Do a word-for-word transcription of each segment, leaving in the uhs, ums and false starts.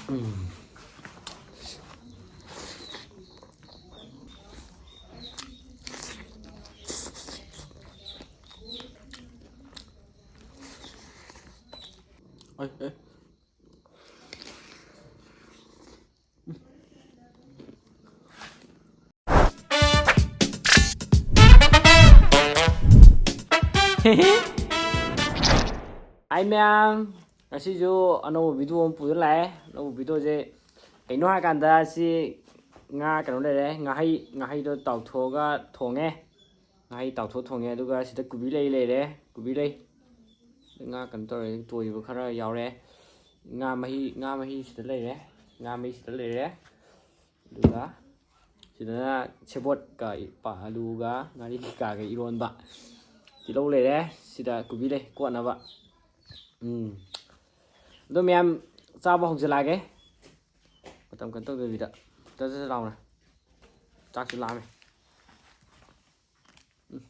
ꯎꯝ꯫ ꯑꯩ, ꯑꯩ꯫ ꯍꯥꯏ ꯃꯌꯥꯝ, ꯉꯁꯤꯁꯨ ꯑꯅꯧꯕ video ꯑꯃ ꯄꯨꯗꯨꯅ ꯂꯥꯛꯑꯦ꯫ ꯑꯅꯧꯕ videoꯁꯦ ꯀꯩꯅꯣ ꯍꯥꯏꯀꯥꯟꯗ, ꯁꯤ ꯉꯥ ꯀꯩꯅꯣ ꯂꯩꯔꯦ, ꯉꯥꯍꯩ, ꯉꯥꯍꯩꯗꯣ ꯇꯥꯎꯊꯣꯛꯑꯒ ꯊꯣꯡꯉꯦ꯫ ꯉꯥꯍꯩ ꯇꯥꯎꯊꯣꯛ ꯊꯣꯡꯉꯦ꯫ ꯑꯗꯨꯒ ꯁꯤꯗ ꯀꯣꯕꯤ ꯂꯩ ꯂꯩꯔꯦ, ꯀꯣꯕꯤ ꯂꯩ꯫ ꯉꯥ ꯀꯩꯅꯣ ꯇꯧꯔꯦ, ꯇꯣꯏꯕ ꯈꯔ ꯌꯥꯎꯔꯦ꯫ ꯉꯥ ꯃꯍꯤ, ꯉꯥ ꯃꯍꯤ ꯁꯤꯗ ꯂꯩꯔꯦ, ꯉꯥ ꯃꯍꯤ ꯁꯤꯗ ꯂꯩꯔꯦ꯫ ꯑꯗꯨꯒ ꯁꯤꯗꯅ ꯁꯦꯕꯣꯠꯀ ꯏ-, ꯄ-, ꯑꯂꯨꯒ ꯉꯥꯔꯤ ꯀꯩꯀꯥꯒ ꯏꯔꯣꯟꯕ꯫ ꯇꯤꯜꯍꯧ ꯂꯩꯔꯦ, ꯁꯤꯗ ꯀꯣꯕꯤ ꯂꯩ ꯀꯣꯠꯅꯕ꯫ ꯎꯝ꯫ ꯑꯗꯣ ꯃꯌꯥꯝ, ꯆꯥꯕ ꯍꯧꯖꯤꯜꯂꯛꯑꯒꯦ꯫ ꯃꯇꯝ ꯀꯩꯅꯣ ꯇꯧꯗꯕꯤꯗ ꯆꯠ ꯆꯠ ꯂꯥꯎꯅ꯫ ꯆꯥꯛꯁꯨ ꯂꯥꯝꯃꯦ꯫ ꯎꯝ꯫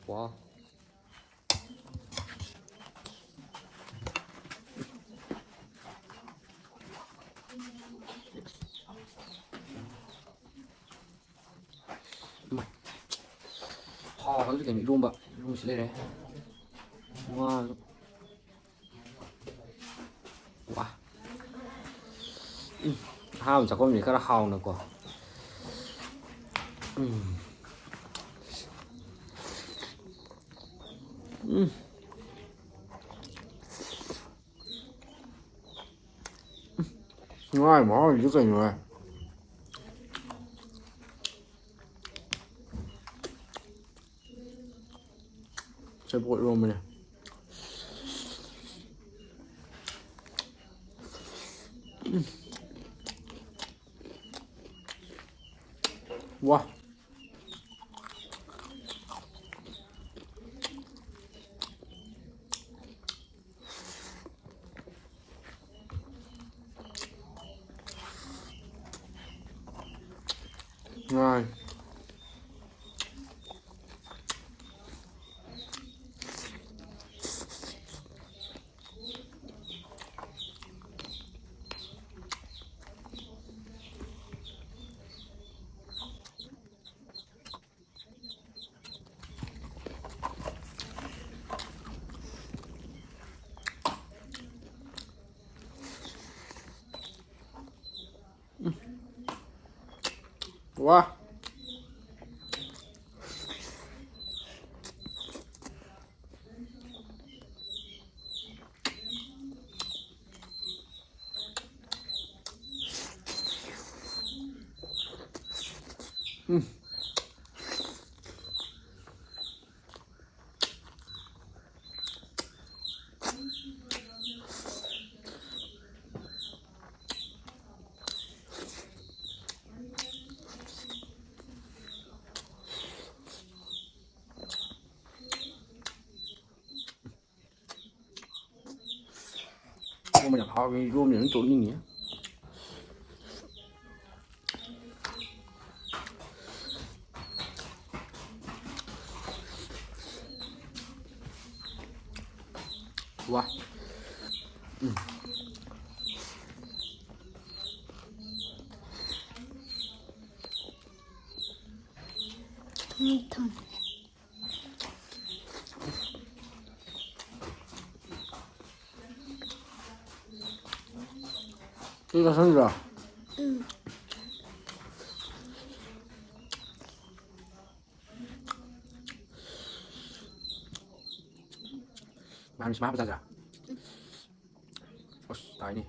ꯋꯥ꯫ ꯏꯃꯥꯏ꯫ ꯍꯥꯎꯕꯗꯤ ꯀꯩꯅꯣ, ꯏꯔꯣꯝꯕ꯫ ꯏꯔꯣꯝꯕꯁꯤ ꯂꯩꯔꯦ꯫ ꯉꯥ꯫ ꯋꯥ꯫ ꯎꯝ꯫ ꯑꯍꯥꯟꯕ ꯆꯥꯛꯈꯨꯝꯁꯤ ꯈꯔ ꯍꯥꯎꯅꯀꯣ꯫ ꯎꯝ꯫ ꯎꯝ꯫ ꯉꯥꯒꯤ ꯃꯍꯥꯎꯁꯤꯗꯤ ꯀꯩꯅꯣꯍꯦ? ꯁꯦꯕꯣꯠ ꯏꯔꯣꯝꯕꯅꯦ꯫ ꯎꯝ꯫ ꯋꯥ꯫ ꯉꯥꯏ꯫ ꯋꯥ꯫ ꯎꯝ꯫ ꯏꯔꯣꯝꯕ ꯌꯥꯝ ꯍꯥꯎꯋꯤ, ꯏꯔꯣꯝꯕ ꯑꯗꯨꯝ ꯇꯣꯠꯅꯤꯡꯉꯤ꯫ ꯋꯥ꯫ ꯎꯝ꯫ ꯊꯨꯝ, ꯊꯨꯝ꯫ ꯁꯤ ꯆꯥꯁꯟꯁꯤꯔꯣ? ꯎꯝ꯫ ꯃꯌꯥꯝ ꯁꯨꯃꯥꯏꯅ ꯍꯥꯞꯄ ꯆꯥꯁꯤꯔꯥ? ꯑꯁ, ꯇꯥꯏꯅꯦ꯫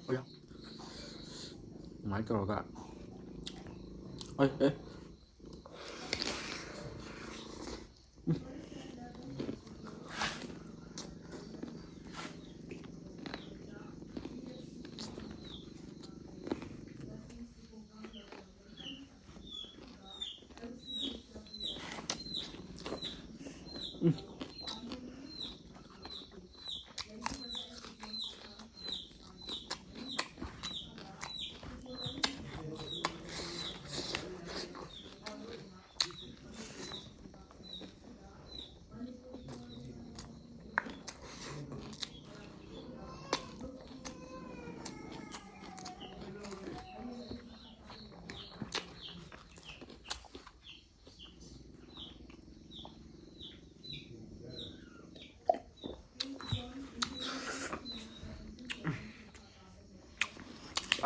ꯑꯣꯌꯥ꯫ ꯑꯗꯨꯃꯥꯏꯅ ꯇꯧꯔꯒ꯫ ꯑꯩ, ꯑꯦ꯫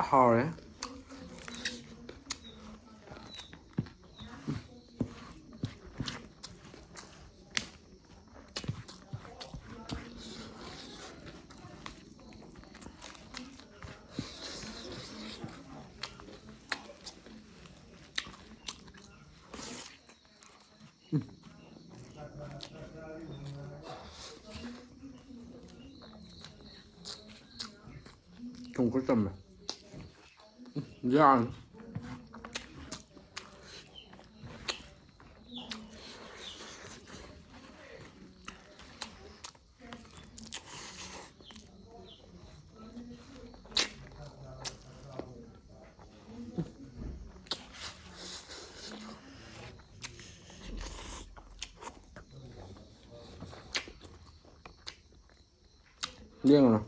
ꯍꯥꯎꯔꯦ꯫ ꯑꯃꯨꯛꯀ ꯆꯝꯃꯦ꯫ ꯌꯥꯅꯤ꯫ ꯂꯦꯡꯒꯅꯨ꯫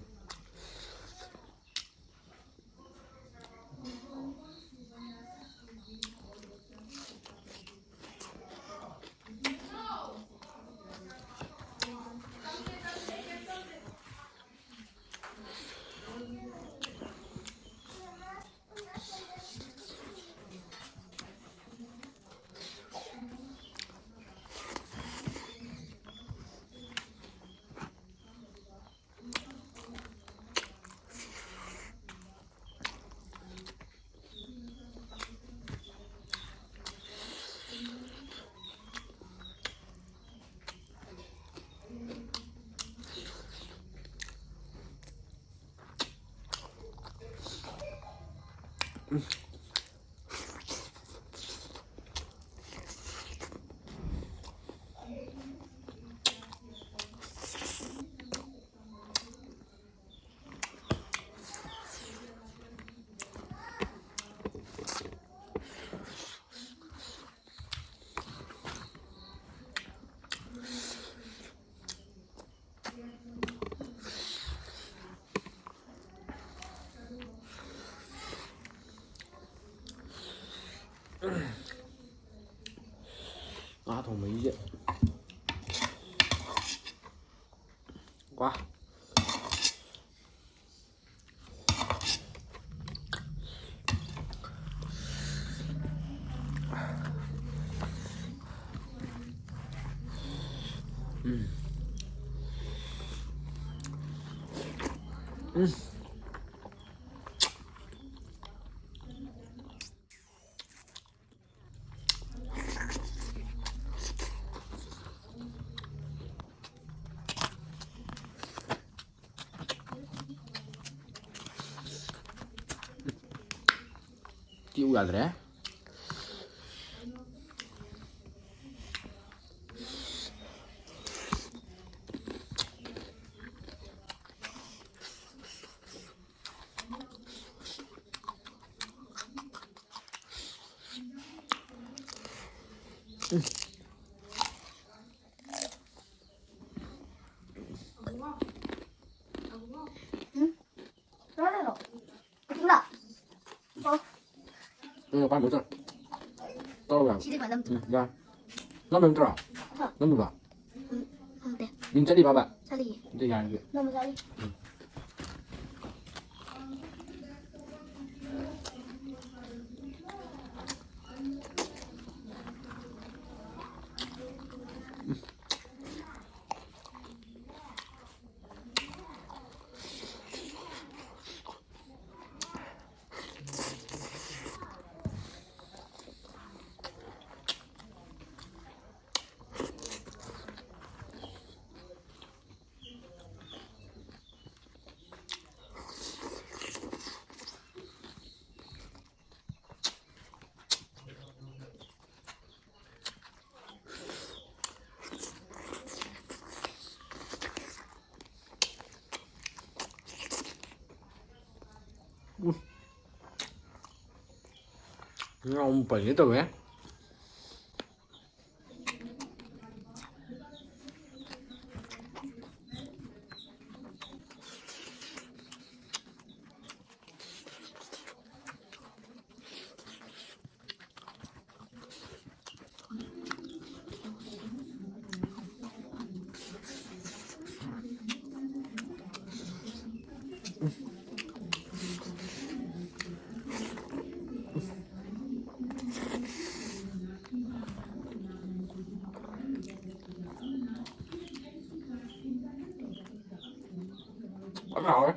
ꯉꯥ ꯊꯣꯡꯕꯒꯤꯁꯦ꯫ ꯋꯥ꯫ ꯎꯝ꯫ ꯎꯝ꯫ ꯌꯥꯗ꯭ꯔꯦ꯫ ꯅꯪ ꯄꯥꯝꯕ ꯆꯠ ꯇꯧꯔꯒ꯫ ꯁꯤꯗꯤ ꯐꯖꯅ ꯎꯝ, ꯌꯥ꯫ ꯅꯪ ꯅꯠꯇ꯭ꯔꯣ? ꯍꯥ? ꯅꯪ ꯅꯨꯄꯥ? ꯎꯝ, ꯈꯪꯗꯦ꯫ ꯌꯨꯝ ꯆꯠꯂꯤꯕꯕ? ꯆꯠꯂꯤꯌꯦ꯫ ꯑꯗꯨ ꯌꯥꯔꯒꯦ꯫ ꯅꯣꯡꯃ ꯆꯠꯂꯤ꯫ ꯎꯝ꯫ ꯎꯝ꯫ ꯉꯥ ꯑꯃꯨꯛ ꯄꯩꯒꯦ ꯇꯧꯋꯦ꯫ ꯐꯖꯅ ꯍꯥꯎꯔꯦ꯫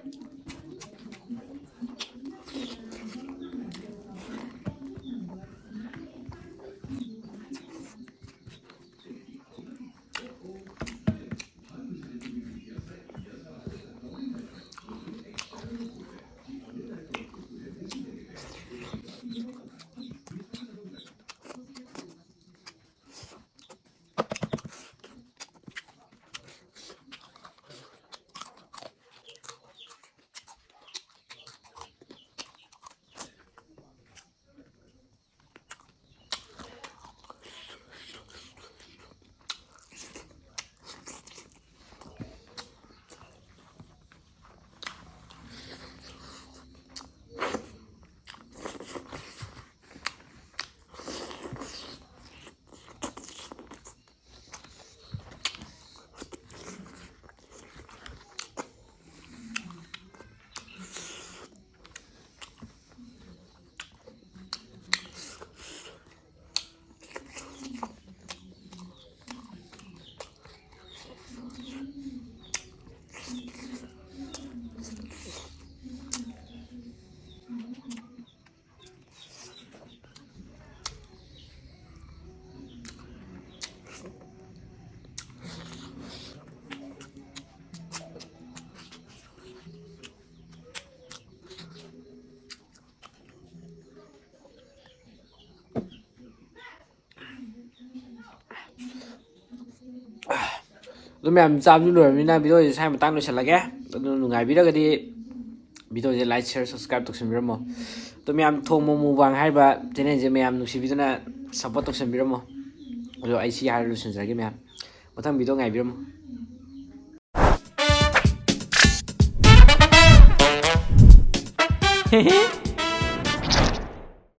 ꯑꯗꯨ ꯃꯌꯥꯝ ꯆꯥꯕꯁꯨ ꯂꯣꯏꯔꯕꯅꯤꯅ videoꯁꯦ ꯁ꯭ꯋꯥꯏ ꯃꯇꯥꯡ ꯂꯣꯏꯁꯤꯜꯂꯒꯦ꯫ ꯑꯗꯨ ꯅꯨꯡꯉꯥꯏꯕꯤꯔꯒꯗꯤ videoꯁꯦ like, share, subscribe ꯇꯧꯁꯟꯕꯤꯔꯝꯃꯣ꯫ ꯑꯗꯨ ꯃꯌꯥꯝ ꯊꯣꯡ ꯃꯣꯃꯣ ꯃꯨꯛꯕꯥꯡ ꯍꯥꯏꯔꯤꯕ channelꯁꯦ ꯃꯌꯥꯝ ꯅꯨꯡꯁꯤꯕꯤꯗꯨꯅ support ꯇꯧꯁꯟꯕꯤꯔꯝꯃꯣ꯫ ꯑꯗꯣ ꯑꯩ ꯁꯤ ꯍꯥꯏꯔ ꯂꯣꯏꯁꯤꯟꯖꯔꯒꯦ ꯃꯌꯥꯝ꯫ ꯃꯊꯪ video ꯉꯥꯏꯕꯤꯔꯝꯃꯣ꯫